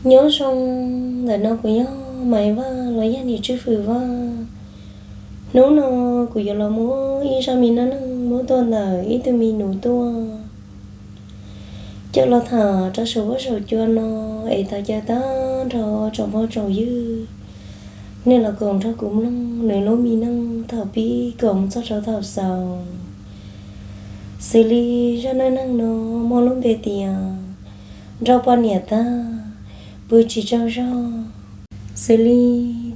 Nyob zoo, ntawm no kuv yog Maiv Vaj los yog niam Tswj Fwm Vaj. Hnub no kuv yuav los muab ib zaj me neej neeg muab tuaj ntawm ib tug me nus tuaj coj los tham rau saum huab saum cua no, es tau caw tag nrho tsoom phooj tsoom ywg nej los koom nrog kuv mloog nws lub me neej thaum pib koom txog rau thaum xaus. Xws li zaj neej neeg no muaj lub npe tias nrauj poj niam tag, pw tsis tsaug zog. Xws li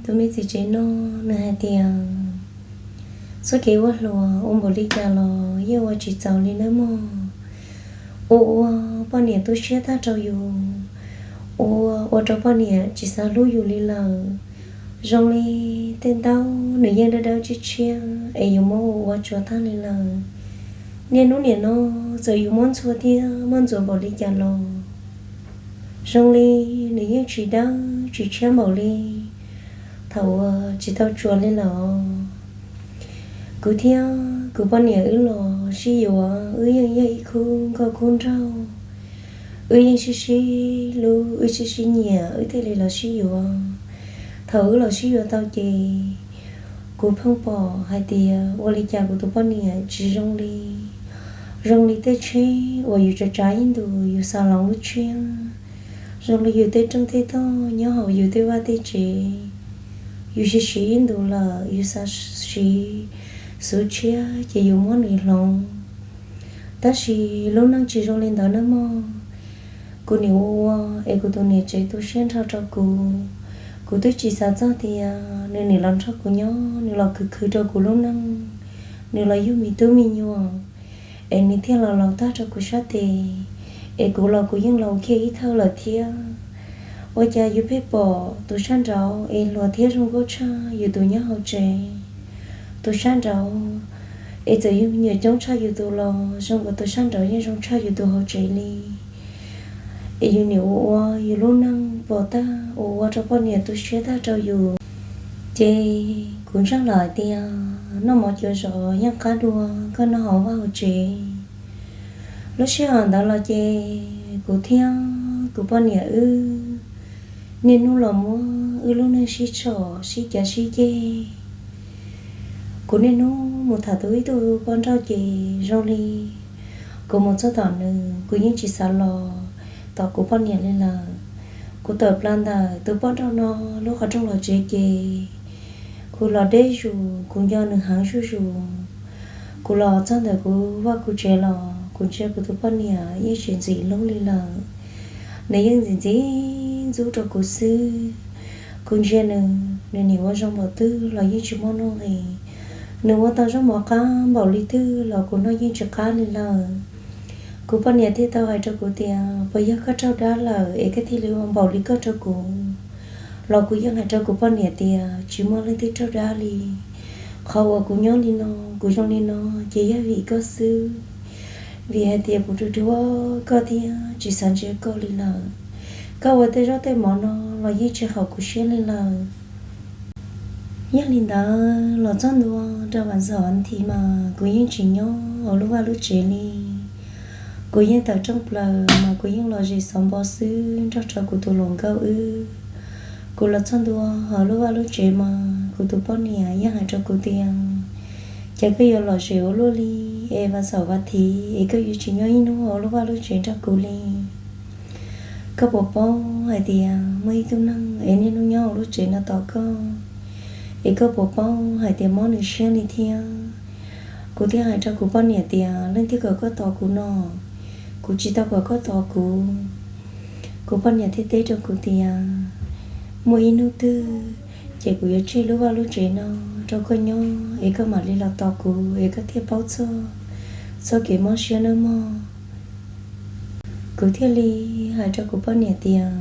tus me txiv tsev no, nws hais tias txoj kev ua hluas ua npaum li cas los yeej ua tsis txaus li nawb mog. Ua ua poj niam tu siab tag rau yus, ua ua rau poj niam tsis xav hlub yus li lawm. Zoo li tej ntaub nws yeej dawb dawb tshiab tshiab es yus muab ua ua tsuav tag li lawm. Niaj hnub nim no txawm yus muab ntxhua thiab muab ntxuav npaum li cas los zoo li nws yeej tsis dawb tsis tshiab npaum li thaum uas tsis tau tsuav li lawm. Kuv thiab kuv poj niam wb los sib yuav, wb yeej yog ib khub nkauj khub nraug, wb yeej sib sib hlub, wb sib sib nyiam, wb thiaj li los sib yuav. Thaum wb los sib yuav tau ces kuv pheej pom hais tias ua li cas kuv tus poj niam tsis zoo li, zoo li tej tsheb uas yus tsav tsav ib ntus yus xa hloov lub tshiab, zoo li yus tej rooj tej tog nyob hauv yus tej vaj tej tsev, yus siv siv ib ntus lawm yus xav siv xuv tshiab ces yus muab nws hloov. Tab sis lub neej tsis zoo li ntawd nawb mog. Kuv nim ua ua es kuv tus niam tsev tu siab nrho rau kuv. Kuv twb tsis xav txog tias nws nim los nrog kuv nyob, nws los khwv khwv rau kuv lub neej, nws los yug me tub me nyuam, es nws thiaj los laus tag rau kuv sab tes. Es kuv los kuv yeej laus kiag ib thawj lawm thiab. Ua cas yus pheej pom tus sab nraud es hluas thiab zoo nkauj tshaj yus tus nyob hauv tsev. Tus sab nraud es txawm yug me nyuam coob tshaj yus tus los zoo nkaus tus sab nraud yeej zoo tshaj yus tus hauv tsev li. Es yus nim ua ua yus lub neej puas tag, ua ua rau poj niam tu siab tag rau yus. Ces kuv ntseeg lawm hais tias noj mov cuav zos yeej qab dua koj noj hauv vaj hauv tsev. Lub sij hawm ntawd los ces kuv thiab kuv poj niam wb niaj hnub los muab wb lub neej sib tshom sib cav sib ceg. Kuv niaj hnub mus tham tus ib tug poj nrauj ces zoo li kuv mus txog tom nws kuv yeej tsis xav los tom kuv poj niam li lawm. Kuv tawm plaws ntawm tus poj nrauj no lub qhov rooj los tsev ces kuv los deb zus, kuv nco nws heev zuj zus. Kuv los txog ntawm kuv vaj kuv tsev los kuv ntsia kuv tus poj niam yeej tsis ntxim hlub li lawm. Nws yeej ntxim ntxim ntxub rau kuv xwb. Kuv ntsia nws, nws nim ua zoo npaum twg los yeej tsis muaj nuj nqis. Nws ua tau zaub mov qab npaum li twg los kuv noj yeej tsis qab li lawm. Kuv poj niam thiaj tau hais rau kuv tias, puas yog koj raug dab lawm es koj thiaj li ua npaum li koj rau kuv? Los kuv yeej hais rau kuv poj niam tias, tsis muaj leej twg raug dab li. Qhov uas kuv nyob li no, kuv zoo li no, ces yog vim koj xwb. Vim hais tias kuv tu tu koj thiab tsis xav ntsia koj li lawm. Koj ua tej zaub tej mov no los yeej tsis haum kuv siab li lawm. Yog li ntawd los txog ntua rau vas xaum vas thiv mas kuv yeej tsis nyob hauv lub vaj lub tsev li. Kuv yeej tawm rooj plaws mas kuv yeej los zem xov npo xwb nrog rau kuv tus hluas nkauj wb. Kuv los txog ntua hauv lub vaj lub tsev mas kuv tus poj niam yeej hais rau kuv tias, ces koj yuav lom zem ua luaj li, es vas xaum vas thiv es koj yuav tsis nyob ib hnub hauv lub vaj lub tsev nrog kuv li. Koj puas paub hais tias muaj ib tug neeg es niaj hnub nyob hauv lub tsev no tos koj, es koj puas paub hais tias mob nws siab li thiab? Kuv thiaj hais rau kuv poj niam tias, leej twg kom koj tos kuv no? Kuv tsis tau kom koj tos kuv. Kuv poj niam thiaj teb rau kuv tias, muaj ib hnub twg ces kuv yuav tseg lub vaj lub tsev no rau koj nyob es koj mam li los tos kuv es koj thiaj paub txog txoj kev mob siab nawb mog. Kuv thiaj li hais rau kuv poj niam tias,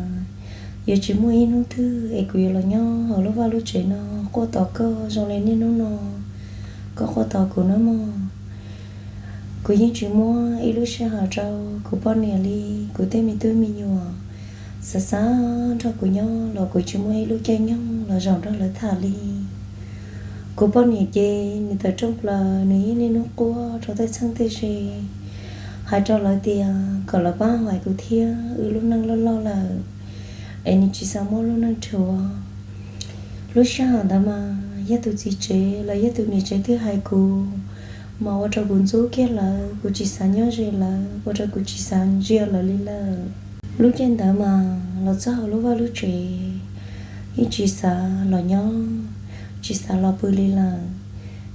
yuav tsis muaj ib hnub twg es kuv yuav los nyob hauv lub vaj lub tsev no quaj tos koj zoo li niaj hnub no koj quaj tos kuv nawb mog. Kuv yeej tsis muab ib lub sij hawm rau kuv poj niam li. Kuv tej me tub me nyuam xav xav nrog kuv nyob los kuv tsis muaj ib lub caij nyoog los zaum nrog lawv tham li. Kuv poj niam ces nws tawm rooj plaws nws yeej niaj hnub quaj rau tej txheej tej ze, hais rau lawv tias kom lawv pab hais kuv thiab, wb lub neej loj loj lawm, es nws tsis xav muaj lub neej rhuav. Lub sij hawm ntawd mas yog tus txiv tsev los yog tus niam tsev twb hais kuv, mas ua rau kuv ntxub kiag lawm, kuv tsis xav nyob ze lawm, ua rau kuv tsis xav ntsia lawv li lawm. Lub caij ntawd mas los txog hauv lub vaj lub tsev, yeej tsis xav los nyob, tsis xav los pw li lawm,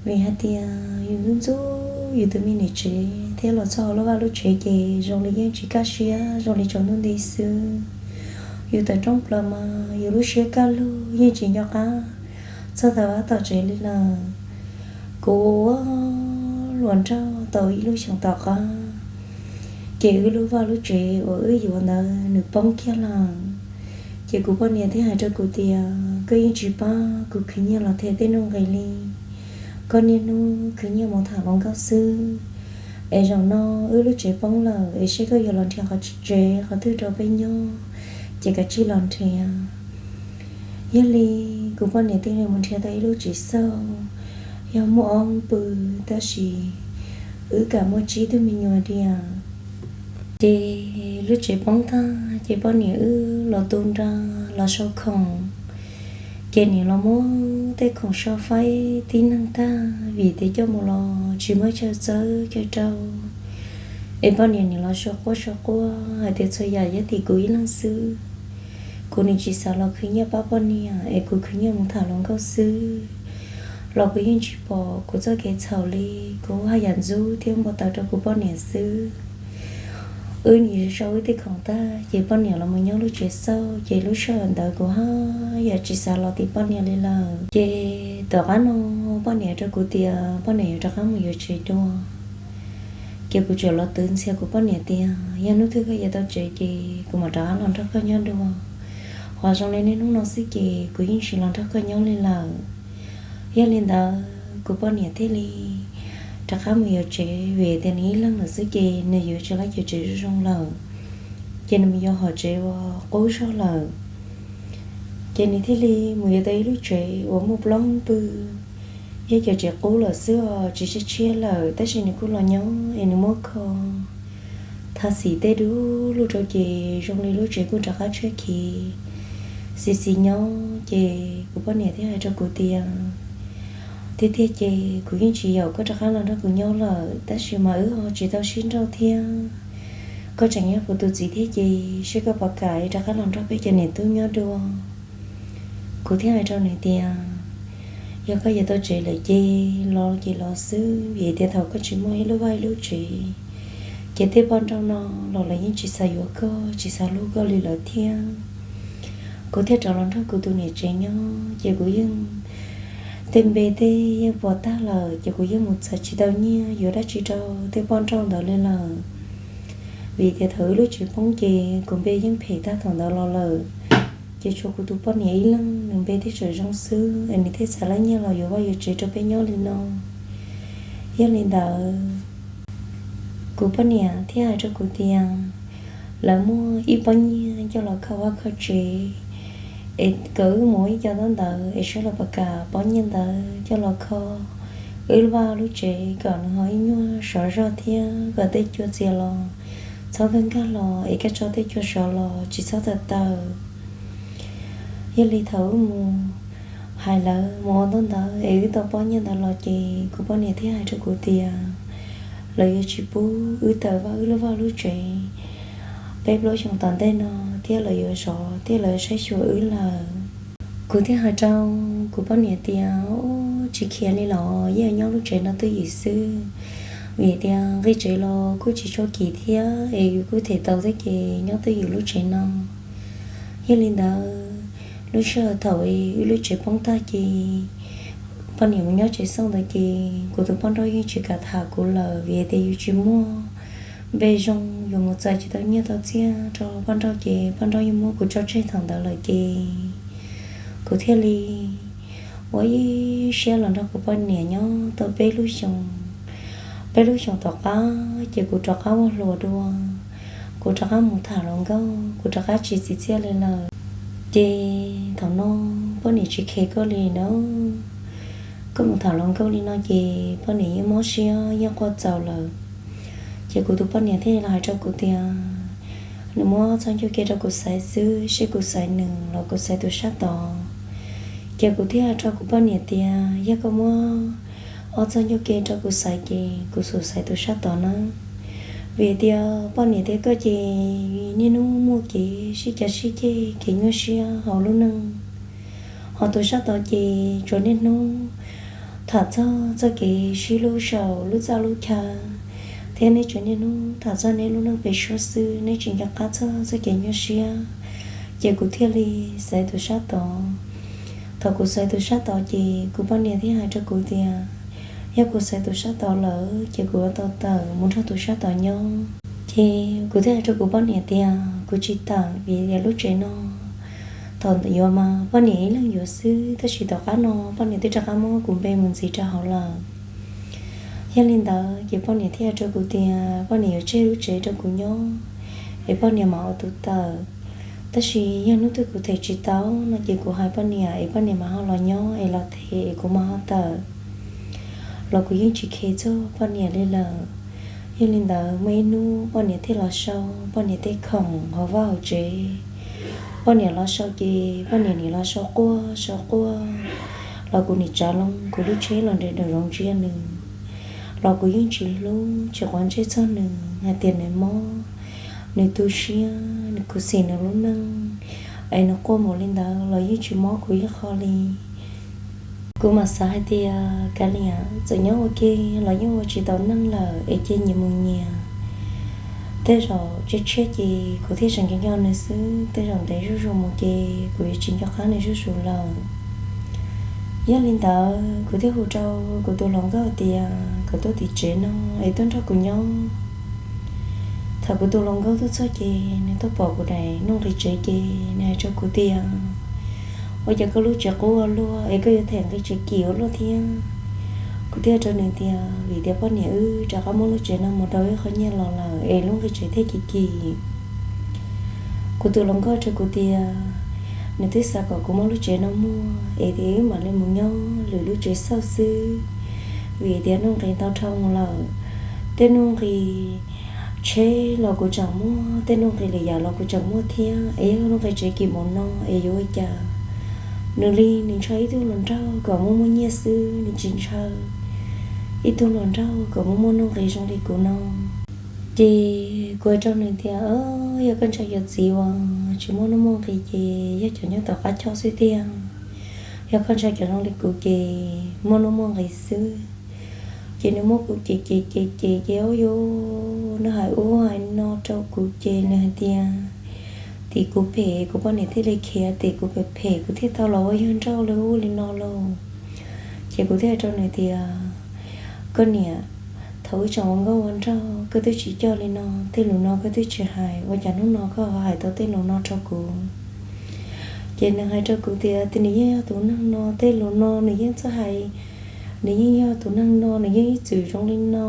vim hais tias yus ntxub ntxub yus tus me niam tsev thiab los txog hauv lub vaj lub tsev ces zoo li yeej tsis kaj siab, zoo li tsaus ntuj nti xwb. Yus tawm rooj plaws mas yus lub siab kaj lug yeej tsis nco qab txog tom vaj tom tsev li lawm. Kuv ua luag nrog tau ib lub xyoos tom qab, ces wb lub vaj lub tsev uas wb yuav ntawd nws poob kiag lawm. Ces kuv poj niam thiaj hais rau kuv tias, koj yeej tsis pab kuv khwv nyiaj los them tej nuj nqis li. Koj niaj hnub khwv nyiaj mus tham hluas nkauj xwb, es zaum no wb lub tsev poob lawm es seb koj yuav los nrhiav qhov tsev qhov twg rau peb nyob, ces kav tsij los nrhiav. Yog li kuv poj niam thiaj li mus nrhiav tau ib lub tsev xauj, yog muaj ob pw, tab sis wb kam muaj tsib tug me nyuam diam. Ces lub tsev poob tag ces poj niam wb los tu nra, los sau khoom, ces niam los muab tej khoom sau faib tib neeg tag vim tias coj mus los tsis muaj chaw txawb chaw rau. Es poj niam niam los sau quaj sau quaj hais tias txhua yam yog tim kuv ib leeg xwb. Kuv nim tsis xav los khwv nyiaj pab poj niam es kuv khwv nyiaj mus tham hluas nkauj xwb, los kuv yeej tsis pom kuv txoj kev txhaum li. Kuv haj yam ntxub thiab npau taws rau kuv poj niam xwb. Wb nim sau wb tej khoom tag ces poj niam los mus nyob lub tsev xauj, ces lub sij hawm ntawd kuv haj yam tsis xav los tim poj niam li lawm. Ces tom qab no poj niam rau kuv tias poj niam yuav rov qab mus yuav tsev dua. Ces kuv tsuas los twv ntxhias kuv poj niam tias yog hnub twg koj yuav tau tsev ces kuv mam rov qab los nrog koj nyob dua. Ho zoo li niaj hnub no xwb ces kuv yeej tsis los nrog koj nyob li lawm. Yog li ntawd kuv poj niam thiaj li rov qab mus yuav tsev, vim tias nws ib leeg lawm xwb ces nws yuav tsis laib cov tsev zoo zoo lawm, ces nws mus yuav hom tsev uas qub zog lawm. Ces nws thiaj li mus yuav tau ib lub tsev uas muaj plaub pw, yog cov tsev qub lawm xwb os, tsis tshiab tshiab lawm, tab sis nws kuj los nyob es nws muab kho tha xim tej du lug rau ces zoo li lub tsev kuj rov qab tshiab khiv, xis xis nyob. Ces kuv poj niam thiaj hais rau kuv tias, tiag tiag ces kuv yeej tsis yaum koj rov qab los nrog kuv nyob lawm, tab sis mas wb ho tsis tau sib nrauj thiab, koj tseem yog kuv tus txiv thiab ces seb koj puas kam rov qab los nrog peb cov niam tub nyob dua. Kuv thiaj hais rau nws tias, yog koj yuav tau tsev lawm ces los ces los xwb, vim tias thaum koj tsis muaj ib lub vaj ib lub tsev, ces tej poj nrauj no los lawv yeej tsis xav yuav koj, tsis xav hlub koj li lawm thiab. Kuv thiaj rov los nrog kuv tus niam tsev nyob, ces kuv yeej, tej npe tej yeej puas tag lawm, ces kuv yeej mus txais tsis tau nyiaj yuav dab tsi rau tej poj nrauj ntawd li lawm. Vim tias thaum wb lub tsev poob ces kuv npe yeej phem tag thaum ntawd los lawm, ces tshuav kuv tus poj niam ib leeg nws npe thiaj tseem zoo xwb es nws thiaj txais laj nyiaj los yuav vaj yuav tsev rau peb nyob li no. Yog li ntawd, kuv poj niam thiaj hais rau kuv tias, lawv muaj ib pob nyiaj coj los kho vaj kho tsev, es kom wb mus ib co ntaub ntawv es saib lawv puas kam pob nyiaj ntawd coj los kho wb vaj lub tsev kom nws ho ib nyuag sov zog thiab kom tej cua txias los txhob nkag nkag los es koj tso tej cua sov los tsis txhob tawm tawm. Yog li thaum wb mus hais lawv mus ua ntaub ntawv es wb tau pob nyiaj ntawd los ces kuv poj niam thiaj hais rau kuv tias, lawv yuav tsis pub wb tawm vaj wb lub vaj lub tsev peb plaub xyoos tom ntej no thiab, lawv yuav zov thiab lawv saib xyuas wb lawm. Kuv thiaj hais rau kuv poj niam tias, tsis khiav li los yeej nyob lub tsev no twj ywm xwb, vim tias nqi tsev los kuj tsis tshua kim thiab es yus kuj them tau thiab ces nyob twj ywm lub tsev no. Yog li ntawd, lub sij hawm thaum wb lub tsev poob tag ces poj niam mus nyob tsev xauj ntawd ces kuv tus poj nrauj yeej tsis kam tham kuv lawm vim tias yus tsis muaj npe zoo, yus mus txais tsis tau nyiaj tau txiaj rau poj nrauj ces poj nrauj yeej muab kuv tso tseg thaum ntawd lawm ces kuv thiaj li ua ib siab los nrog kuv poj niam nyob tau peb lub xyoos. Peb lub xyoos tom qab ces kuv rov qab ua hluas dua, kuv rov qab mus tham hluas nkauj, kuv rov qab tsis txi txiaj li lawm. Ces thaum no poj niam tsis khe koj li na, koj mus tham hluas nkauj li no ces poj niam yeej mob siab yeej quaj txaus lawm. Ces kuv tus poj niam thiaj li hais rau kuv tias, Nws muab ob txoj ncauj ke rau kuv xaiv xwb, seb kuv xaiv nws los kuv xaiv tus sab tod. Ces kuv thiaj hais rau kuv poj niam tias, yog koj muab ob txoj ncauj ke rau kuv xaiv ces kuv xum xaiv tus sab tod nawb. Vim tias poj niam thiab koj ces niaj hnub muaj kev sib cav sib ceg, kev nyuaj siab hauv lub neej. Ho tus sab tod ces tsuas niaj hnub tham txog txoj kev sib hlub saum lub txaj lub chaw, thiab neb tsuas niaj hnub tham txog neb lub neej pem suab xwb, neb tsis nco qab txog txoj kev nyuaj siab. Ces kuv thiaj li xaiv tus sab tod. Thaum kuv xaiv tus sab tod ces kuv poj niam thiaj hais rau kuv tias, yog kuv xaiv tus sab tod lawm ces kuv yuav tau tawm mus nrog tus sab tod nyob. Ces kuv thiaj hais rau kuv poj niam tias kuv tsis tawm vim tias lub tsev no thaum yuav mas poj niam ib leeg yuav xwb, tab sis tom qab no poj niam twb rov qab muab kuv npe mus ntxiv rau hauv lawm. Yog li ntawd ces poj niam thiaj hais rau kuv tias poj niam yuav tseg lub tsev rau kuv nyob, es poj niam mam ua tus tawm. Tab sis yog hnub twg kuv them tsis tau no ces kuv hais poj niam es poj niam mam ho los nyob, es los them es kuv mam ho tawm. Los kuv yeej tsis khe txog poj niam li lawm. Yog li ntawd muaj ib hnub poj niam thiaj los sau poj niam tej khoom hauv vaj hauv tsev. Poj niam los sau ces poj niam nim los sau quaj sau quaj, los kuv nim tsav loo kuv lub tsheb los nres daws zoov ntsia nws. Los kuv yeej tsis hlub tsis quav ntsej txog nws hais tias nws mob, nws tu siab, nws khuv xim nws lub neej, es nws quaj npaum li ntawd los yeej tsis mob kuv ib qho li. Kuv mam xav hais tias kav liam, txawm nyob ua ke los yeej ua tsis tau neej lawm es cia nyias mus nyias. Tej zaum tshiab tshiab ces kuv thiaj tseem nco nco nws xwb, tej zaum ntev zuj zus mus ces kuv yuav tsis nco qab nws zuj zus lawm. Yog li ntawd kuv thiaj hu rau kuv tus hluas nkauj tias kom tuaj tim tsev no es tuaj nrog kuv nyob. Thaum kuv tus hluas nkauj tuaj txog ces nws tuaj pom kuv daim nuj nqis tsev ces nws hais rau kuv tias, ua cas koj lub tsev qub ua luaj es koj yuav them nqis tsev kim ua luaj thiab? Kuv thiaj rau nws tias vim tias poj niam wb rov qab muab lub tsev no mus rau wb qhov nyiaj los lawm es lub nqis tsev thiaj kim kim. Kuv tus hluas nkauj rau kuv tias nws twb xav kom kuv muab lub tsev no muag es tias wb mam li mus nyob lwm lub tsev xauj xwb, vim tias nuj nqis ntau dhau lawm. Tej nuj nqis tsheb los kuv tseem muaj, tej nuj nqis lwm yam los kuv tseem muaj thiab, es yog nuj nqis tsev kim mus no es yuav ua cas? Nws li nws ntshaw ib tug hluas nraug kom muaj muaj nyiaj xwb, nws tsis ntshaw ib tug hluas nraug kom muaj muaj nuj nqis zoo li kuv no. Ces kuv hais rau nws tias, yog koj ntshaw cov txiv uas tsis muaj nuj muaj nqis ces yog cov nyob tom qab choj xwb tiag, yog koj ntshaw cov zoo li kuv ces muaj nuj muaj nqis xwb. Ces nws muab kuv cem cem cem cem ces ua yuav, nws hais ub hais no rau kuv ces nws hais tias tim kuv phem, kuv poj niam thiaj li khiav, tim kuv phem phem kuv thiaj tau los ua yawg nrauj li ub li no lauj. Ces kuv thiaj hais rau nws tias, koj niam, thaum wb tseem ua nkauj ua nraug koj twb tsis coj li no, tej lus no koj twb tsis hais, ua cas hnub no koj ho hais tau tej lus no rau kuv? Ces nws hais rau kuv tias, tias nws yeej yog tus neeg no, tej lus no nws yeej txawj hais, nws yeej yog tus neeg no, nws yeej ib txwm zoo li no.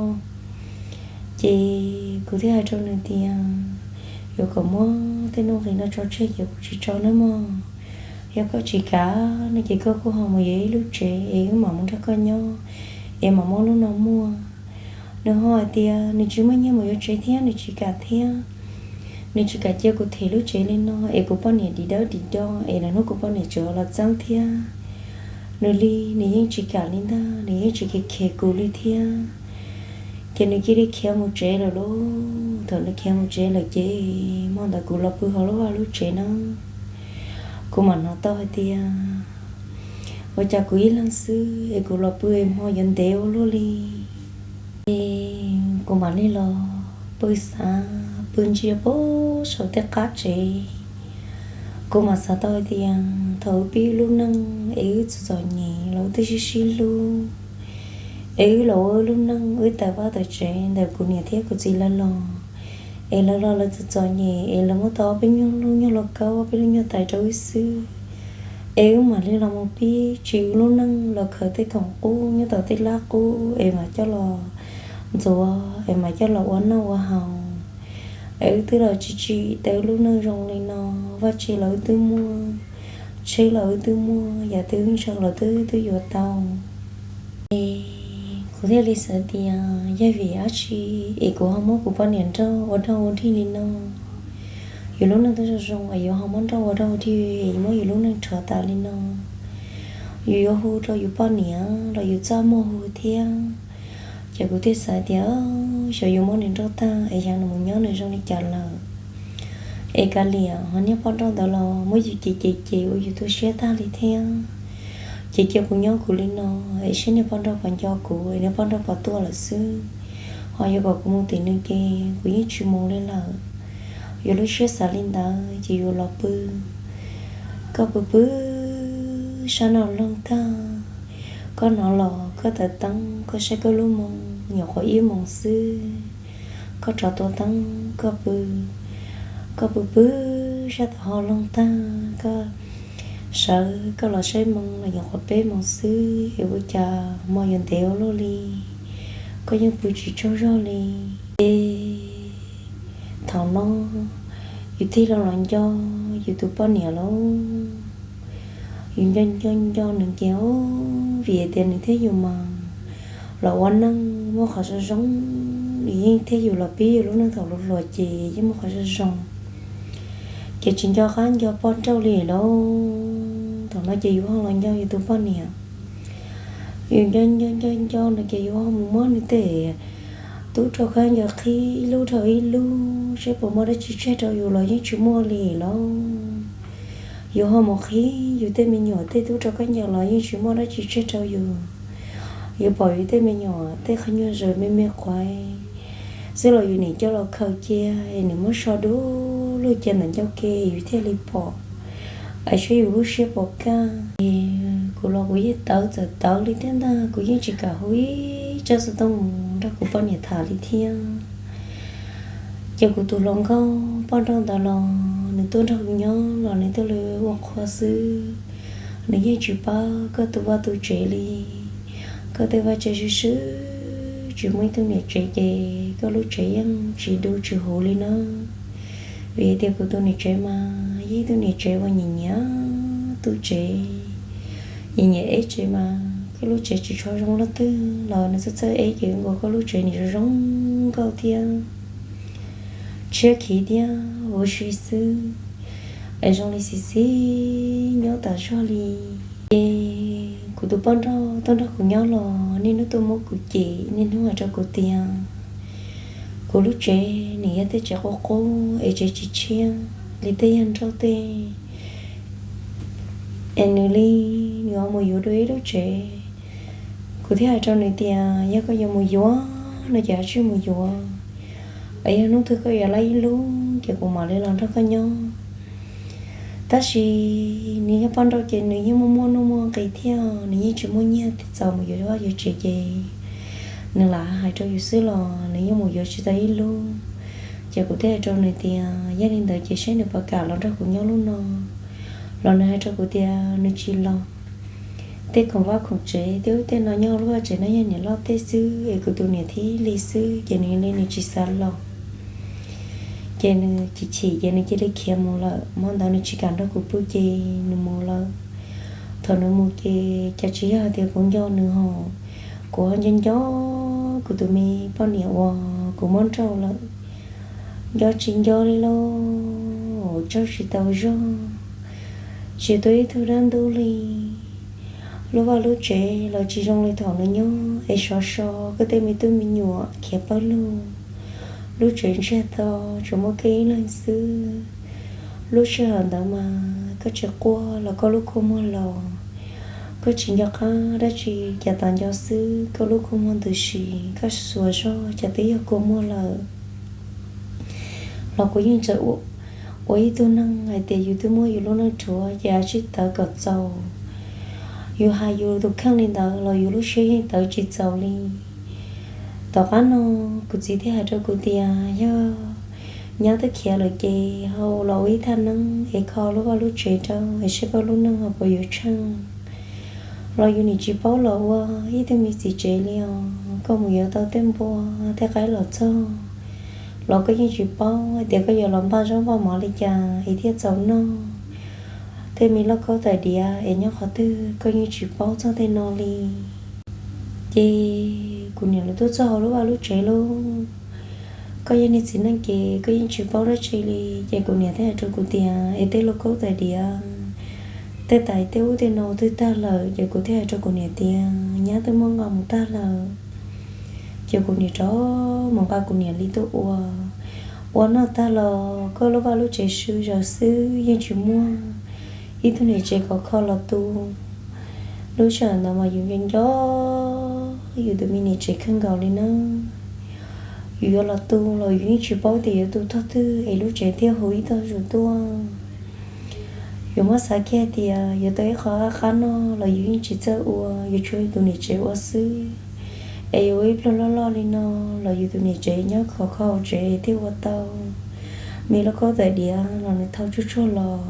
Ces kuv thiaj hais rau nws tias, yuav kom muab tej nuj nqis no tso tseg ces kuv tsis tso nawb mog. Yog koj tsis kam no ces koj kuj ho mus yuav ib lub tsev es wb mam mus nrog koj nyob, es mam muab lub no muag. Nws ho hais tias nws tsis muaj nyiaj mus yuav tsev thiab nws tsis kam thiab. Nws tsis kam cia kuv them lub tsev li no es kuv poj niam dim dawb dim do es lwm hnub kuv poj niam tseem los txeeb thiab. Nws li nws yeej tsis kam li ntag, nws yeej tsis khev khev kuv li thiab. Ces nws cia li khiav mus tsev lawm lauj. Thaum nws khiav mus tsev lawm ces hmo ntawd kuv los pw hauv lub vaj lub tsev na, kuv mam hnov tau hais tias ua cas kuv ib leeg xwb es kuv los pw es hmo yuav ntev ua luaj li. Es kuv mam li los pw xav pw ntsia pem saum tej qab tsev. Kuv mam xav tau hais tias thaum wb pib wb lub neej es wb txom txom nyem los wb twb sib sib hlub, es wb los ua wb lub neej wb tawm vaj tawm tsev ntawm kuv niam thiab kuv txiv lawv los, es lawv los lawv txom txom nyem es lawv muab tau ob peb nyuag lub nyuag lauj kaub ob peb lub nyuag tais rau wb xwb. Es wb mam li los mus pib tsim wb lub neej los khaws tej khoom qub nyob tom tej lab qub es mam coj los ntxuav es mam coj los ua noj ua haus. Es wb twb los tsim tsim tau wb lub neej zoo li no, vaj tse los wb twb muaj, tsheb los wb twb muaj, yam twg wb ntshaw los twb twb yuav tau. Es kuv thiaj li xav tias yog vim dab tsi es kuv ho muab kuv poj niam nrauj ua dog ua dig li no. yus lub neej twb zoo zoo es yuav ho muab nrauj ua dab tsi es muab yus lub neej rhuav tas li no. Yus yuav hu rau yus poj niam los yus txaj muag hu thiab. Ces kuv thiaj xav tias xyov yus muab nws nrauj tag es xyov nws mus nyob nws zoo li cas lawm. Es kav liam, ho niag poj nrauj ntawd los muab yus cem cem cem ua yus tu siab tag li thiab. Ces cia kuv nyob kuv li no, es seb niag poj nrauj puas nco kuv, es niag poj nrauj puas tuaj lawm xwb. Ho yuav kom kuv mus tim nws ces kuv yeej tsis mus li lawm. Yus lub siab xav li ntawd ces yus los pw. Koj pw pw sab no loog tag, koj hnov los koj taws teeb, koj saib koj lub moo nyuam qhuav ib moos xwb. Koj rov tua teeb koj pw, koj pw pw sab tom ho loog tag, koj sawv koj los saib moo los nyuam qhuav peb moos xwb, es ua cas hmo yuav ntev ua luaj li, koj yeej pw tsis tsaug zog li. Es thaum no yus thiaj li los nco yus tus poj niam lauj. Yus nco nco nco nws ces, vim tias nws thiab yus mas los ua neej muaj qhov zoo zoo, nws yeej thiab yus los pib yus lub neej thaum hluas hluas ces yeej muaj qhov zoo zoo. Ces tsis nco qab nco poj nrauj li lauj. Thaum no ces yus ho los nco yus tus poj niam. Yus nco nco nco nco nws ces yus ho mus muab nws tej tub rau khaub ncaws qhib ib lub dhau ib lub, seb puas muaj dab tsi tseg rau yus los yeej tsis muaj li lauj. Yus ho mus qhib yus tej me nyuam tej tub rau khaub ncaws los yeej tsis muaj dab tsi tseg rau yus. Yus pom yus tej me nyuam tej qhov nyuag zawm me me quav xwb los yus nim coj los khaws cia es nws muab so du lug cia ntawm ncauj ke yus thiaj li pom, es saib yus lub siab puas kaj. Kuv los kuv yeej tawv txawm tawv li thiab ntag, kuv yeej tsis kam hu ib tsab xov tooj mus nrog kuv poj niam tham li thiab. Ces kuv tus hluas nkauj poj nrauj ntawd los nws tuaj nrog kuv nyob los nws tuaj li ua qhua xwb. Nws yeej tsis paub koj tus vaj tus tsev li. Koj tej vaj tsev swb swb, tsis muaj ib tug niam tsev ces koj lub tsev yeej tsis du tsis huv li na. Vim tias kuv tus niam tsev mas yeej ib tug niam tsev uas nyiam nyiam tus tsev, nyiam nyiam eb tsev mas koj lub tsev tsis tshua zoo leej twg los nws txawj txawj eb ces nkaus koj lub tsev nim zoo zoo nkauj thiab tshiab khiv thiab huv si xwb, es zoo li xis xis nyob tas zog li. Ces kuv tus poj nrauj tuaj nrog kuv nyob los niaj hnub tuaj muab kuv cem, niaj hnub hais rau kuv tias kuv lub tsev nws yog tej tsev qub qub es tsev tsis tshiab li tej yawg nrauj tej. Es nws li, nws ho mus yuav dua ib lub tsev. Kuv thiaj hais rau nws tias yog koj yuav mus yuav no ces tsij mus yuav, es yog hnub twg koj yuav laj ib lub ces kuv mam li los nrog koj nyob. Tab sis nws yog poj nrauj ces nws yeej muaj muaj nuj muaj nqis thiab nws yeej tsis muaj nyiaj txaus mus yuav vaj yuav tsev ces nws lam hais rau yus xwb los nws yeej mus yuav tsis tau ib lub. Ces kuv thiaj hais rau nws tias yog li ntawd ces saib nws puas kam los nrog kuv nyob lub no. Los nws hais rau kuv tias nws tsis los. Tej khoom vaj khoom tsev tej ub tej no nyob lub vaj tsev no yog niam loj tej xwb es kuv tus niam thib li xwb ces nws li nws tsis xav los. Ces nws chim chim ces nws cia li khiav mus lawm. Hmo ntawd nws tsis kam nrog kuv pw ces nws mus lawm. Thaum nws mus ces cas tsis yog hais tias kuv nco nws ho, kuv ho nco nco kuv tus me poj niam uas kuv muab nrauj lawm. Nco tsis nco li lauj, tsaug tsis tau zog, tsis tuaj ib tug dab ntub li. Lub vaj lub tsev los tsis zoo li thaum nws nyob es sov so, koj tej me tub me nyuam khiav pawg lug. Lub tsev ntsiag to, tsuas muaj koj ib leeg xwb. Lub sij hawm ntawd mas koj tsis quaj los koj lub kua muag los, koj tsis nco qab dab tsi, cas tas nco xwb koj lub kua muag ntws si, koj xuas zog cas twb yog kua muag lawm. Los kuv yeej tseem ua ib tug neeg hais tias yus twb muab yus lub neej rhuav ces tsij tawv kom txaus. Yus hais yus tus kheej li ntawd los yus lub siab yeej tawv tsis txaus li. Tom qab no kuv txiv thiaj hais rau kuv tias yog nyab twb khiav lawm ces ho los ua ib thaj neeb es kho lub vaj lub tsev rau es saib koj lub neej ho puas yuav tsheej. Los yus nim tsis paub los ua ib tug me txiv tsev li os, koj mus yuav tau tej npua tej qaib los txog los koj yeej tsis paub hais tias koj yuav los npaj zaub npaj mov li cas es thiaj txaus noj. Tej me lauj kaub tais diav es nyob qhov twg koj yeej tsis paub txog tej no li. Ces kuv niam lawv tuaj txog hauv lub vaj lub tsev lauj, Koj yog niag txiv neej ces koj yeej tsis paub dab tsi li. Ces kuv niam thiaj hais rau kuv tias, es tej lauj kaub tais diav, tej tais tej ub tej no twb tag lawm. Ces kuv thiaj hais rau kuv niam tias, nyab twb muab nqa mus tag lawm. Ces kuv niam rov mus nqa kuv niam li tuaj ua, ua noj tag los koj lub vaj lub tsev sw zawg xwb yeej tsis muaj ib tug niam tsev khov kho los tu. Lub sij hawm ntawd mas yus nco nco yus tus me niam tsev kawg nkaus li na. Yus yuav los tu los yus yeej tsis paub tias yuav tu tog twg es lub tsev thiaj hu ib tog zus tuaj. Yus muab xav kiag tias yuav tau ib qho qab qab noj los yus yeej tsis txawj ua, yuav tshuav yus tus niam tsev ua xwb. Es yuav ua ib pluag loj loj li no los yus tus niam tsev nyob khov kho hauv tsev thiaj ua tau. Me lauj kaub tais diav los nws thau tsuag tsuag los,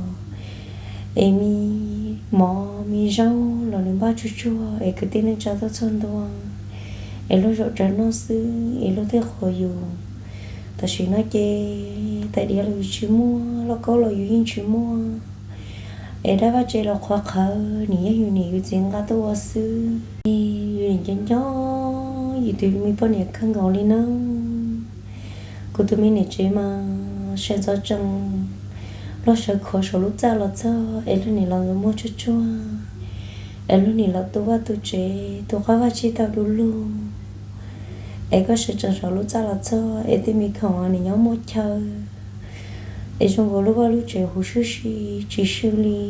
es me mov me zaub los nws npaj tsuag tsuag es kwv tij neej tsa tuaj txog ntua, es luag zaum tsawv noj xwb es luag thiaj qhuas yus. Tam sim no ces tais diav los yus tsis muaj, lauj kaub los yus yeej tsis muaj, es dab vaj tse los qhuav qhawv, nim yog yus niam yus txiv nqa tuaj ua xwb. Yus nim nco nco yus tus me poj niam kawg nkaus li na. Kuv tus me niam tsev mas sawv ntxov tsees los sawv khuav saum lub txaj los txog es luag nim los ntxuav muag tsuag tsuag, es luag nim los tu vaj tu tsev tu qab vaj tsib taug du lug, es koj sawv tsees saum lub txaj los txog es tej me khoom nim nyob muaj chaw, es zoo nkaus lub vaj lub tsev huv sib si tsis swb li.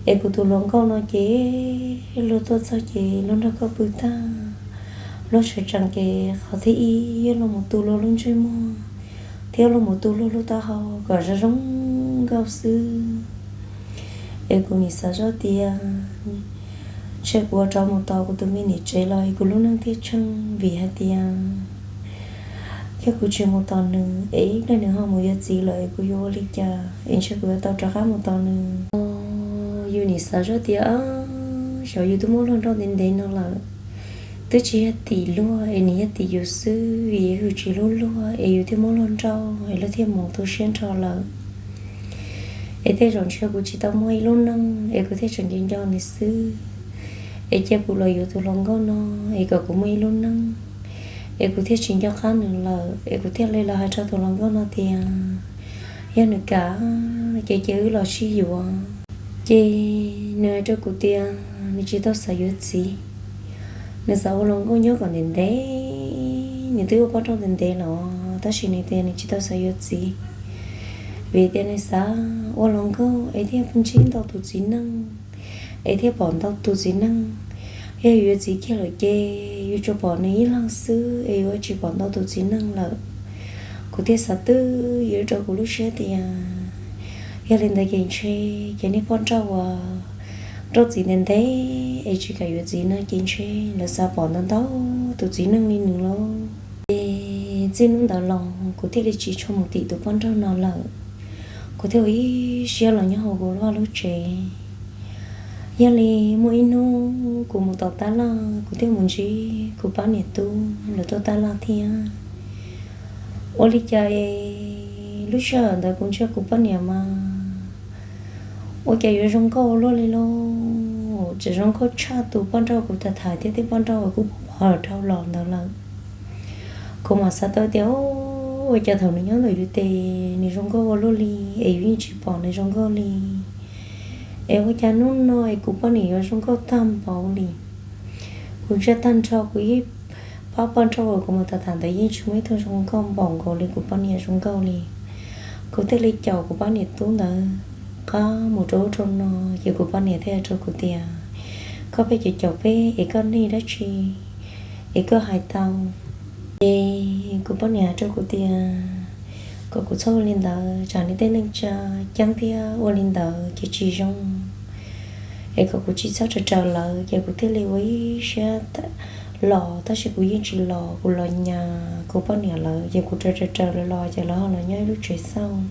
Es kuv tus hluas nkauj no ces luag tuaj txog ces luag nrog koj pw tag, luag sawv tsees ces qhov thib ib yog luag mus tu luag lub ntsej muag thiab luag mus tu luag lub taub hau kom zoo zoo nkauj xwb. Es kuv nim xav zoj tias ntshe kuv ua rov mus tos kuv tus me niam tsev los es kuv lub neej thiaj tsheej vim hais tias yog kuv tsis mus tos nws es ib pliag nws ho mus yuav txiv lawm es kuv yuav ua li cas es ntshe kuv yuav tau rov qab mus tos nws. Yus nim xav zoj tias xyov yus twb muab luag nrauj ntev ntev no lawm, twb tsis yog tim luag es nws yog tim yus xwb vim yus tsis hlub luag es yus thiaj muab luag nrauj es luag thiaj mus tu siab nrho lawm. Es tej zaum ntshe kuv tsis tau muaj ib lub neej es kuv thiaj tseem nco nco nws xwb. Es cia kuv los yuav tus hluas nkauj no es kom kuv muaj ib lub neej, es kuv thiaj tsis nco qab nws lawm es kuv thiaj li los hais rau tus hluas nkauj no tias yog nws kam ces cia wb los sib yuav. Ces nws hais rau kuv tias nws tsis tau xav yuav txiv, nws xav ua hluas nkauj nyob kom ntev ntev, nws twb ua poj nrauj ntev ntev los tab sis nws tias nws tsis tau xav yuav txiv, vim tias nws xav ua hluas nkauj es thiaj ntsib ntau tus txiv neej, es thiaj pom ntau tus txiv neej. Yog yus yuav txiv kiag lawm ces yus tsuas pom nws ib leeg xwb es yuav tsis pom ntau tus txiv neej lawm. Kuv thiaj xav twb ywm rau kuv lub siab tias yog li ntawd ces ntshe ces niag poj nrauj uas nrauj txiv ntev ntev es tsis kam yuav txiv no ces ntshe lawv xav pom ntau ntau tus txiv neej li nws lauj. Ces txij hnub ntawd los kuv thiaj li tsis tshua mus tim tus poj nrauj no lawm. Kuv thiaj ua ib siab los nyob hauv kuv lub vaj lub tsev. Yog li muaj ib hnub kuv mus tom tab laj, kuv thiaj mus ntsib kuv pab niam tub lawv tuaj tab laj thiab. Ua li cas es lub sij hawm ntawd kuv ntsia kuv poj niam mas ua cas yuav zoo nkauj ua luaj li lauj, tseem zoo nkauj tshaj tus poj nrauj kuv tham tham thiab tej poj nrauj uas kuv pom pom dhau los ntawd lawm. Kuv mam xav tau tias ua cas thaum nws nyob ntawm yus tes nws zoo nkauj ua luaj li es yus yeej tsis pom nws zoo nkauj li. Es ua cas hnub no es kuv poj niam yuav zoo nkauj tag npaum li. Kuv ntsia tag nrho kuv ib pab poj nrauj uas kuv mus tham tham ntawd yeej tsis muaj ib tug zoo nkauj npaum nkaus li kuv poj niam zoo nkauj li. Kuv thiaj li caum kuv pab niam tub ntawd qab mus rau ub rau no, ces kuv poj niam thiaj hais rau kuv tias koj pheej caum caum peb es koj neg dab tsi es koj hais tau. Ces kuv poj niam hais rau kuv tias kom kuv txhob ua li ntawd, tsam nws tej neej tsa ceeb thiab ua li ntawd ces tsis zoo. Es kom kuv tsis txhob raws raws lawv, ces kuv thiaj li ua ib siab los, tab sis kuv yeej tsis los, kuv los nyas kuv poj niam lawv, ces kuv raws raws raws lawv los ces lawv ho los nyob ib lub tsev xauj.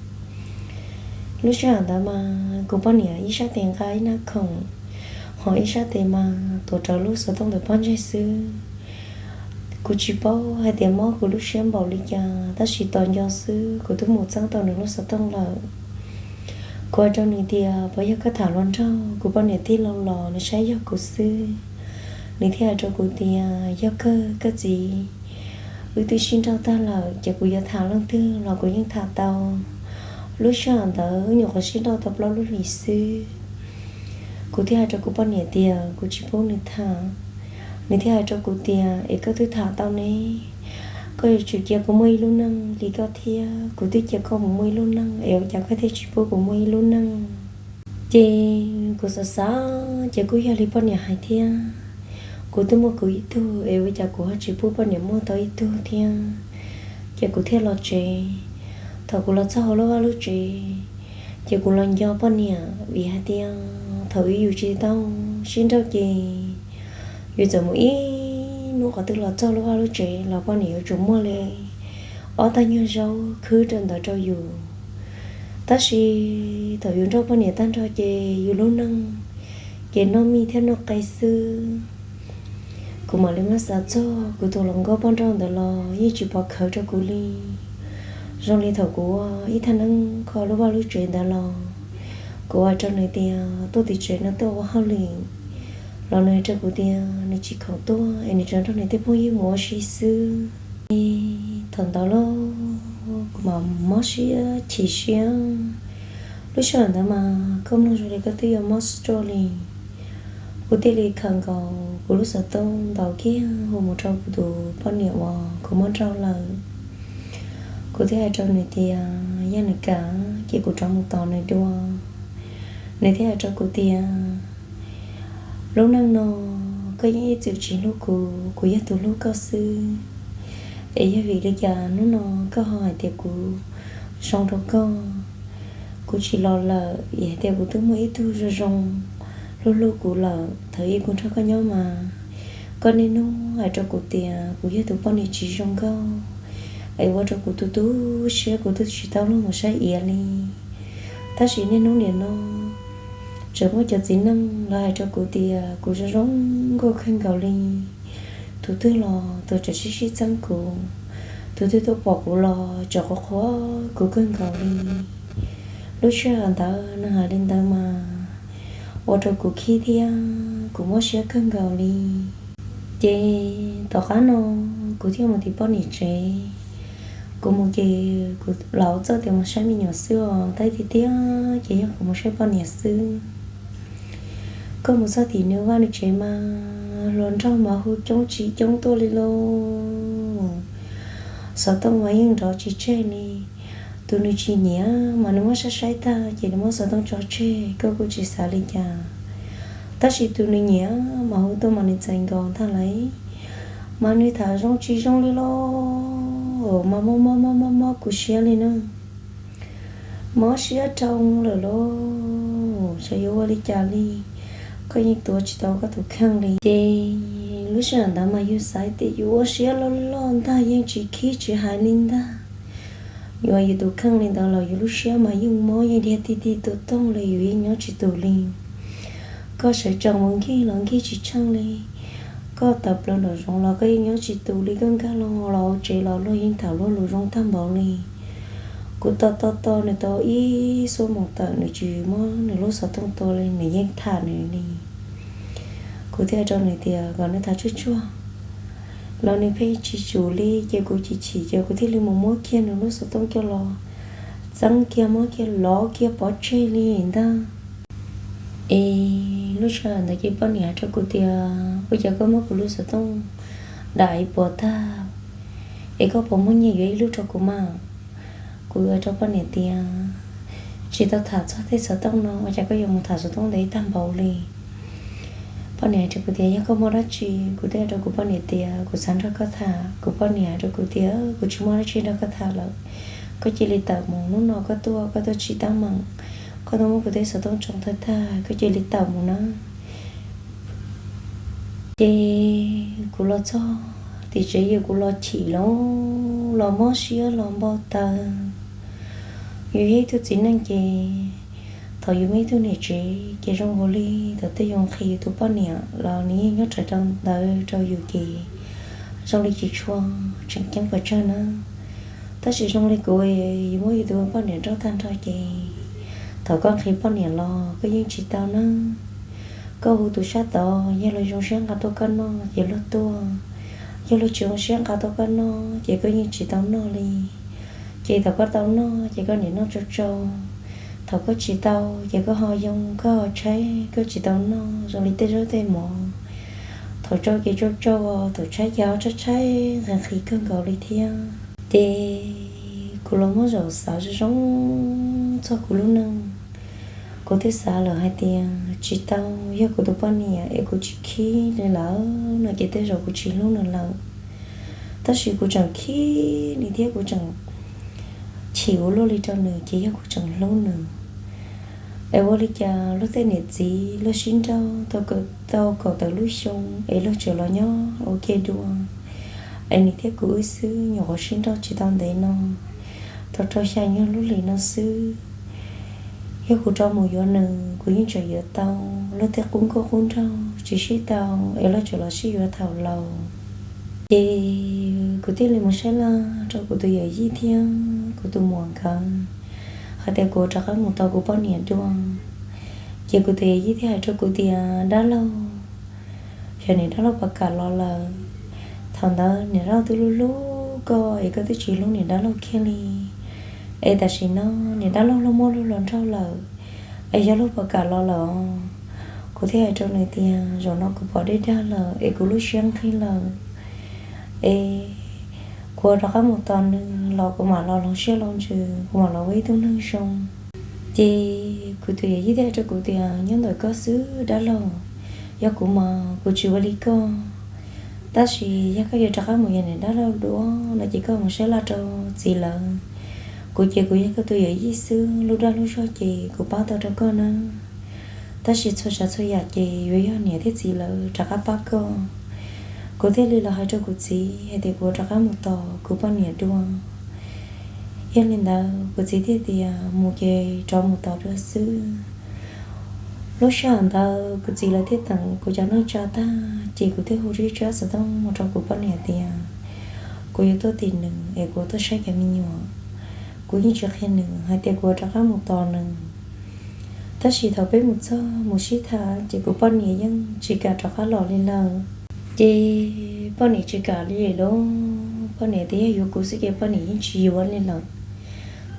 Lub sij hawm ntawd mas kuv poj niam ib sab tes nqa ib nab khoom, ho ib sab tes mas tuav rawv lub xov tooj ntawm pob ntseg xwb. Kuv tsis paub hais tias mob kuv lub siab npaum li cas, tab sis tos nco xwb kuv twb mus txeeb tau nws lub xov tooj lawm. Kuv hais rau nws tias puas yog koj tham hluas nraug, kuv poj niam tij laug los nws saib yog kuv xwb. Nws thiaj hais rau kuv tias yog kawg koj txiv, Wb twb sib nrauj tag lawm ces kuv yuav tham leej twg los kuv yeej tham tau. Lub sij hawm ntawd wb nyuam qhuav sib nrauj tau plaub lub hlis xwb. Kuv thiaj hais rau kuv poj niam tias kuv tsis pub nws tham. Nws thiaj hais rau kuv tias, es koj twb tham tau ne, koj yuav tsum cia kuv muaj ib lub neej li koj thiab, kuv twb cia koj mus muaj ib lub neej es ua cas koj thiaj tsis pub kuv muaj ib lub neej? Ces kuv xav xav ces kuj yog li poj niam hais thiab, kuv twb muaj kuv ib tug es ua cas kuv ho tsis pub poj niam muaj tau ib tug thiab. Ces kuv thiaj los tsev. Thaum kuv los txog hauv lub vaj lub tsev, ces kuv los nco poj niam vim hais tias thaum ub yus tsis tau sib nrauj ces yus txawm mus ib hnub qhov twg los txog lub vaj lub tsev los poj niam yuav tsum muaj li ob tag nyuag zaub khwb rau ntawd rau yus. Tab sis thaum yus nrauj poj niam tag nrho ces yus lub neej ces noj mij thiab noj qe xwb. Kuv mam li muab xav txog kuv tus hluas nkauj poj nrauj ntawd los yeej tsis pov khawv rau kuv li. Zoo li thaum kuv ua ib thaj neeb kho lub vaj lub tsev ntawd los, kuv hais rau nws tias tuaj tim tsev no tuaj ua hauj lwm los nws hais rau kuv tias nws tsis khoom tuaj es nws tsuas nrog nws tej phooj ywg mus ua si xwb. Thaum ntawd los kuv mam mob siab chim siab. Lub sij hawm ntawd mas koj mloog zoo li koj twb yuav mob stroke li. Kuv thiaj li khaws nkaus kuv lub xov tooj ntaus kiag hu mus rau kuv tus poj niam uas kuv muab nrauj lawm. Kuv thiaj hais rau nws tias yog nws kam ces kuv rov mus tos nws dua. Nws thiaj hais rau kuv tias lub neej no koj yeej ib txwm tsis hlub kuv, kuv yog tus hlub koj xwb. Es yog vim li cas hnub no koj ho hais tias kuv zoo rau koj? Kuv tsis los lawm, vim hais tias kuv twb muaj ib tug zoo zoo hlub hlub kuv lawm thaum ub kuv nrog koj nyob mas. Koj niaj hnub hais rau kuv tias kuv yog tus poj niam tsis zoo nkauj, es ua rau kuv tu tu siab, kuv twb tsis tau luag mus saib iav li. Tab sis niaj hnub nim no tseem muaj cov txiv neej los hais rau kuv tias kuv zoo zoo nkauj kawg nkaus li. Tus twg los tus tseem sib sib txeeb kuv, tus twg tuaj pom kuv los tseem qhuas qhuas kuv kawg nkaus li. Lub sij hawm ntawd nws hais li ntawd mas ua rau kuv khib thiab kuv mob siab kawg nkaus li. Ces tom qab no kuv thiaj mus tim poj niam tsev. Kuv mus ces kuv laus txoj tias mus saib me nyuam xwb os, tab tiag tiag ces yog kuv mus saib poj niam xwb. Koj mus txog tim nws vaj nws tsev mas hluas nraug mas hu coob tsis coob tuaj li lauj. Xov tooj mas yeej nrov tsis tseg li. Tus nws tsis nyiam mas nws muab saib saib tag ces nws muab xov tooj tso tseg, koj kuj tsis xav li cas. Tab sis tus nws nyiam mas hu tuaj mas nws txais nkaus ntag lauj. Mas nws tham zoo tsis zoo li lauj, mas mob mob mob mob mob kuv siab li na. Mob siab rau lawm lauj, xyov yuav ua li cas li. Koj yeej tuav tsis tau koj tus kheej li. Ces lub sij hawm ntawd mas yus xav tias yus ua siab loj loj ntag, yeej tsis khib tsis hais li ntag. Yus ua yus tus kheej li ntawd los yus lub siab mas yeej mob yeej dhia ti ti tus toog li, yus yeej nyob tsis tus li. Koj sawv tsees mus nkig los nkig tsis tsheej li. Koj tawm plaws nraum zoov los koj yeej nyob tsis tus li, koj nkag los los hauv tsev los luag yeej tham luag lus zoo tag npaum li. Kuv tos tos tos nws tau ib xuab moos tawm nws tsis muab nws lub xov tooj tua li, nws yeej tham nws li. Kuv thiaj rau nws tias kom nws tham tsuag tsuag los nws pheej tsis tsum li, ces kuv chim chim ces kuv thiaj li mus muab kiag nws lub xov tooj coj los txeeb kiag, muab kiag lov kiag pov tseg li ntag. Es lub sij hawm ntawd ces poj niam hais rau kuv tias ua cas koj muab kuv lub xov tooj dam ib puas tag, es koj puas muaj nyiaj yuav ib lub rau kuv mas? Kuv hais rau poj niam tias tsis tau tham txog tej xov tooj no, ua cas koj yuav mus tham xov tooj ntawd ib tag npaum li? Poj niam hais rau kuv tias yog koj muaj dab tsi? Kuv thiaj hais rau kuv poj niam tias kuv xav nrog koj tham. Kuv poj niam hais rau kuv tias kuv tsis muaj dab tsi nrog koj tham lawm, koj cia li tawm mus, hnub no koj tuaj koj tuaj tsis tab meeg, koj tuaj muab kuv tej xov tooj tsoo tag tag, koj cia li tawm mus na. Ces kuv los txog tim tsev yus kuv los chim los, los mob siab los npau taws. Yus yog ib tug txiv neej ces thaum yus muaj ib tug niam tsev ces zoo nkaus li thaum twg yus nqhis yus tus poj niam los nws yeej nyob raws rau ntawd rau yus ces zoo li tsis tshua tseem ceeb pes tsawg na. Tab sis zoo li kuv, yus muab yus tus poj niam nrauj tag nrho ces thaum koj nqhis poj niam los koj yeej tsis tau na. Koj hu tus sab tod, yog luag zoo siab nqa tuaj koj noj ces luag tuaj, Yog luag tsis zoo siab nqa tuaj koj noj ces koj yeej tsis tau noj li. Ces thaum koj tau noj ces koj niaj noj tsau tsau, thaum koj tsis tau ces koj ho yoo koj ho tshaib, koj tsis tau noj zoo li tej zaub tej mov. Thaum tsau ces tsau tsau, thaum tshaib ces ho tshaib tshaib nqhis nqhis kawg nkaus li thiab. Ces kuv los muab zaum xav zoo zoo txog kuv lub neej, kuv thiaj xav lawm hais tias tsis tau, yog kuv tus poj niam es kuv tsis khib li lawm no ces tej zaum kuv tsis hlub nws lawm. Tab sis kuv tseem khib nws thiab kuv tseem chim ua luaj li rau nws ces yog kuv tseem hlub nws. Es ua li cas luag tej niam txiv luag sib nrauj tau kaum tawm lub xyoo es luag tseem los nyob ua ke dua, es nws thiab kuv wb xwb nyuam qhuav sib nrauj tsis tau ntev no, tau rau xya nyuag lub hlis no xwb. Yog kuv rov mus yuav nws kuv yeej tseem yuav tau. Luag tej qub nkauj qub nraug tsis sib tau es luag tseem los sib yuav thaum laus. Ces kuv thiaj li mus saib laj rau kuv tus yawm yij thiab kuv tus muam nkawd hais tias kuv rov qab mus tos kuv poj niam dua. Ces kuv tus yawm yij thiaj hais rau kuv tias dab laug, xyov niam dab laug puas kam los lawm. Thaum ntawd niam dab laug twb hlub hlub koj es koj twb tsis hlub niam dab laug kiag li. Es tam sim no niam dab laug luag muaj luag hluas nraug lawm, es yog luag puas kam los lawm os. Kuv thiaj hais rau nws tias zaum no kuv pom deb dag lawm es kuv lub siab nqig lawm, es kuv rov qab mus tos nws los kuv mam los laug siab laug ntsws, kuv mam los ua ib tug neeg zoo. Ces kuv tus yawm yij thiaj hais rau kuv tias nyob ntawm koj xwb dab laug, yog kuv mas kuv tsis ua li koj. Tab sis yog koj yuav rov qab mus yuav niam dab laug dua no ces koj mus saib laj rau txiv lawv. Kuv ces kuv yog koj tus yawm yij xwb, lub dag lub zog ces kuv pab tau rau koj nawb. Tab sis txhua tsav txhua yam ces yuav yog niam thiab txiv lawv rov qab pab koj. Kuv thiaj li los hais rau kuv txiv hais tias kuv rov qab mus tos kuv poj niam dua. Yog li ntawd kuv txiv thiaj tias mus ces rov mus tos dua xwb. Lub sij hawm ntawd kuv txiv lawv thiaj teem kuv cov neej tsa tag ces kuv thiaj hu ib tsab xov tooj mus rau kuv poj niam tias kuv yuav tuaj tim nws es kuv tuaj saib cov me nyuam. Kuv yeej tsis qhia nws hais tias kuv rov qab mus tos nws. Tab sis thaum peb mus txog mus sib tham ces kuv poj niam yeej tsis kam rov qab los li lawm. Ces poj niam tsis kam li lawm, poj niam tias yog yuav kuv xwb ces poj niam yeej tsis yuav li lawm.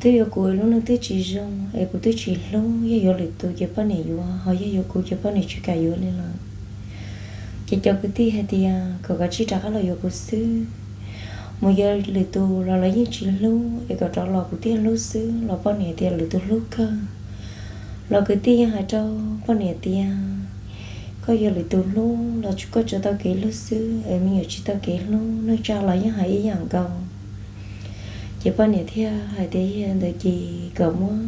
Twb yuav kuv lub neej twb tsis zoo es kuv twb tsis hlub, yog yuav lwm tus ces poj niam yuav, ho yog yuav kuv ces poj niam tsis kam yuav li lawm. Ces cov kwv tij hais tias kom kav tsij rov qab los yuav kuv xwb, mus yuav lwm tus los lawv yeej tsis hlub es kom rov los kuv thiaj hlub xwb los poj niam tias lwm tus hlub kawg. Los kwv tij yeej hais rau poj niam tias koj yuav lwm tus hlub los koj tsuas tau kev hlub xwb es me nyuam tsis tau kev hlub, neej tsa los yeej hais ib yam nkaus. Ces poj niam thiaj hais tias yog ntawd ces kom muab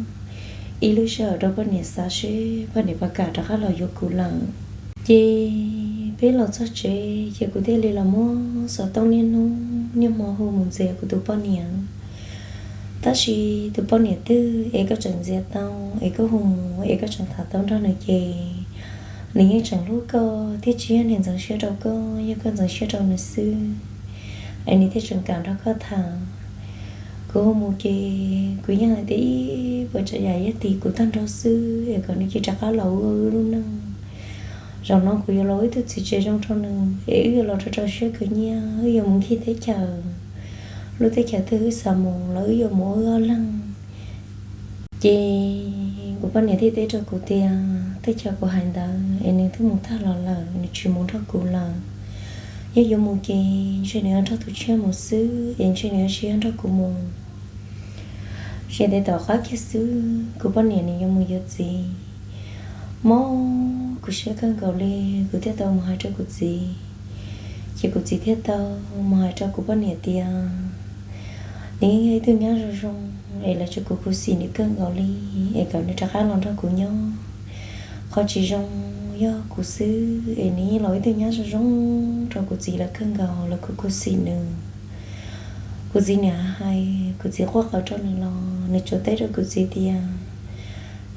ib lub sij hawm rau poj niam xav seb poj niam puas kam rov qab los yuav kuv lawm. Ces peb los txog tsev ces kuv thiaj li los muab xov tooj niaj hnub niaj hmo hu mus ntxias kuv tus poj niam. Tab sis tus poj niam twg es koj tseem ntxias tau, es koj hu mus es koj tseem tham tau nrog nws ces nws yeej tseem hlub koj thiab tsis yog nws ntxeev siab rau koj, yog koj ntxeev siab rau nws xwb, es nws thiaj tseem kam nrog koj tham. Kuv hu mus ces kuv yeej hais tias ib puas tsav yam yog tim kuv tag nrho xwb es kom nws cia rov qab los ua wb lub neej. Zaum no kuv yuav los ua ib tug txiv tsev zoo rau nws es wb yuav los rau rau siab khwv nyiaj, wb yuav mus ncig teb chaws. Lub teb chaws twg wb xav mus los wb yuav mus wb ob leeg. Ces kuv poj niam thiaj teb rau kuv tias tej chaw kuv hais ntawd es nws twb mus tag los lawm, nws tsis mus nrog kuv lawm. Yog yuav mus ces ntshe nws yuav nrog tus tshiab mus xwb es ntshe nws yuav tsis yog nrog kuv mus. Ces tes tom qab kiag xwb kuv poj niam nws yuav mus yuav txiv. Mob kuv siab kawg nkaus li, kuv thiaj tau mus hais rau kuv txiv. Ces kuv txiv thiaj tau mus hais rau kuv poj niam tias nws yeej yog ib tug nyab zoo zoo es lawv tsuas khuv khuv xim nws kawg nkaus li, es kom nws rov qab los nrog kuv nyob. Qhov tsis zoo yog kuv xwb es nws yeej los ib tug nyab zoo zoo rau kuv txiv lawv kawg nkaus, lawv khuv khuv xim nws. Kuv txiv niam hais, kuv txiv quaj qw rau nws los nws tsuas teb rau kuv txiv tias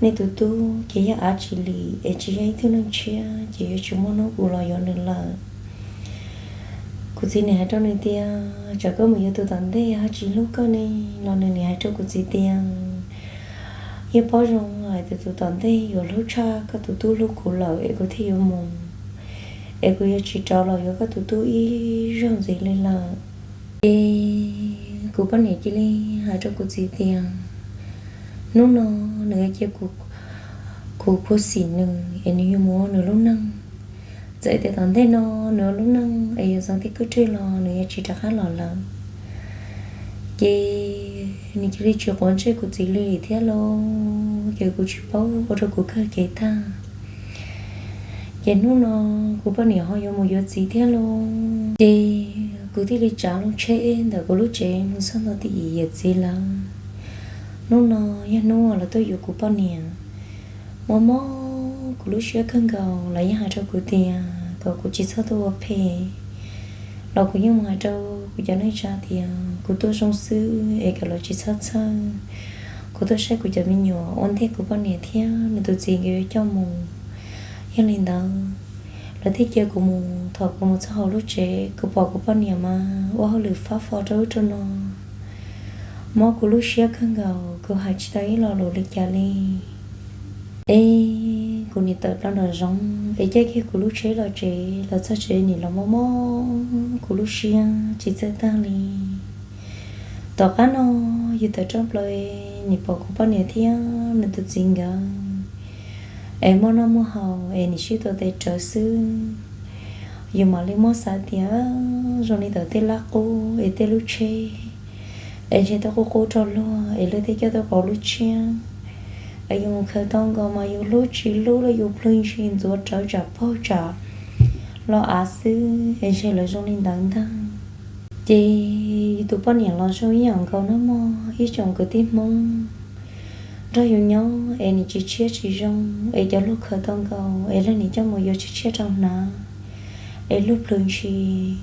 nej tus tub ces yog av tsis lim es tsis yog ib tug neeg tshiab ces yuav tsis muaj hnub kuv los yuav nws lawm. Kuv txiv niam hais rau nws tias tsam koj mus yuav tus tom ntej ho tsis hlub koj ne, los nws niam hais rau kuv txiv tias yeej paub zoo hais tias tus tom ntej yuav hlub tshaj koj tus tub hlub kuv lawm es kuv thiaj yuav mus. es kuv yuav tsis rov los yuav koj tus tub ib zaug ntxiv li lawm. Ces kuv poj niam cia li hais rau kuv txiv tias hnub no nws yuav cia kuv khuv xim nws es nws yuav mus ua nws lub neej. Txawm tias tom ntej no nws ua lub neej es yuav txog tej kwj rwg los nws yuav tsis rov qab los lawm. Ces nws cia li tsis quav ntsej kuv txiv li thiab lauj, ces kuv tsis paub ua rau kuv kawg kev tag. Ces hnub no kuv poj niam ho yuav mus yuav txiv thiab lauj, ces kuv thiaj li tsav lub tsheb ntawm kuv lub tsev mus txog ntua tim yawm txiv lawv. Hnub no yog hnub uas lawv tuaj yuav kuv poj niam. Mob mob kuv lub siab kawg nkaus, lawv yeej hais rau kuv tias kom kuv tsis txhob tuaj ua phem, los kuv yeej mus hais rau kuv cov neej tsa tias kuv tuaj zoo xwb es kom lawv tsis txhob txhawj. Kuv tuaj saib kuv cov me nyuam ua ntej kuv poj niam thiab nws tus txiv nkawd yuav coj mus. Yog li ntawd, lawv thiaj cia kuv mus. Thaum kuv mus txog hauv lub tsev, kuv pom kuv poj niam mas ua hauj lwm fab fo rau ub rau no. Mob kuv lub siab kawg nkaus, kuv hais tsis tau ib lo lus li cas li. Es kuv nim tawm plaws nram zoov es caij kiag kuv lub tsheb los tsev, los txog tsev nim los mob mob kuv lub siab tsis txawj tag li. Tom qab no yus tawm rooj plaws, nim pom kuv poj niam thiab nws tus txiv nkawd es muaj noj muaj haus es nim sib tua tes rawv xwb. Yus mam li muab xav tias zoo li ntawm tej laj qub es tej lub tsheb es ntshe tau qub qub rau luag es luag thiaj coj tau pauv lub tshiab. Es yus mus khaws tau nkaus mas yus hlub tsis hlub los yus plhws ntshis ntxuav rawv tsam paug tsam los av xwb es ntshe lawv zoo li ntawd ntag. Ces yus tus poj niam los zoo ib yam nkaus nawb mog, ib tsoom kwv tij Hmoob nrog yus nyob es nim tsis tshiab tsis zoo es cov luag khaws tau nkaus es luag nim coj mus yuav tshiab tshiab rau hnav es luag plhws ntshis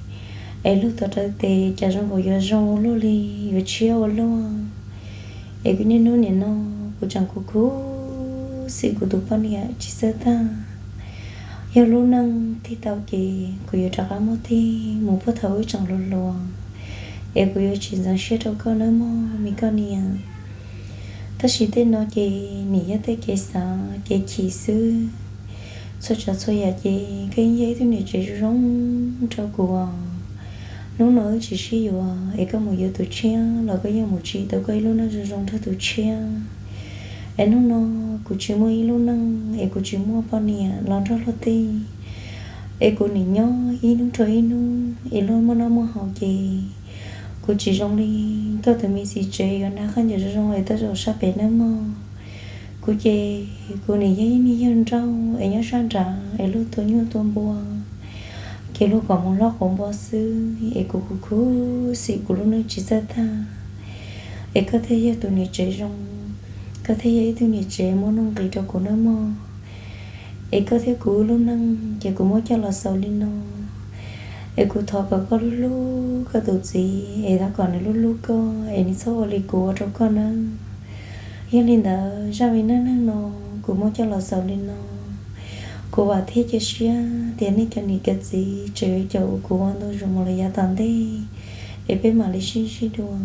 es luag tuav rawv tes cas zoo nkaus yuav zoo ua luaj li, yuav tshiab ua luaj. Es kuv niaj hnub nim no kuv tseem khuv khuv xim kuv tus poj niam tsis txawj tag. Yog lub neej tig tau ces kuv yuav rov qab muaj tig mus puag thaum wb tseem hluas hluas, es kuv yuav tsis ntxeev siab rau koj nawb mog me koj niam. Tab sis tej no ces nim yog tej kev xav kev chim xwb. Txhua tsav txhua yam ces koj yeej yog ib tug niam tsev zoo zoo rau kuv os. Hnub no wb tsis sib yuav es koj mus yuav tus tshiab los koj yeej mus tsim tau koj ib lub neej zoo zoo nrog tus tshiab. Es hnub no kuv tsis muaj ib lub neej es kuv tsis muaj poj niam los nrog luag tej, es kuv nim nyob ib hnub rau ib hnub es luag muaj noj muaj haus ces kuv tsis zoo li koj tus me txiv tsev yuav hnav khaub ncaws zoo zoo es tuaj zaum sab pem nawb mog. Kuv ces kuv nim yog ib niag yawg nrauj es nyob sab nrad es luag tua nyuj tua npua, ces luag kom mus hlob quav npua xwb es kuv khuv khuv xim kuv lub neej tsis txawj tag. Es koj thiaj yog tus niam tsev zoo, koj thiaj yog ib tug niam tsev muaj nuj nqis rau kuv nawb mog. Es koj thiab kuv lub neej ces kuv muab coj los xaus li no. Es kuv thov kom koj hlub hlub koj tus txiv es thov kom nws hlub hlub koj es nws txhob ua li kuv ua rau koj nawb. Yog li ntawd zaj me neej neeg no kuv muab coj los xaus li no. Kuv vam thiab cia siab tias nej cov niam cov txiv tseem yuav caum kuv ua ntu zus mus lawm yav tom ntej, es peb mam li sib ntsib dua.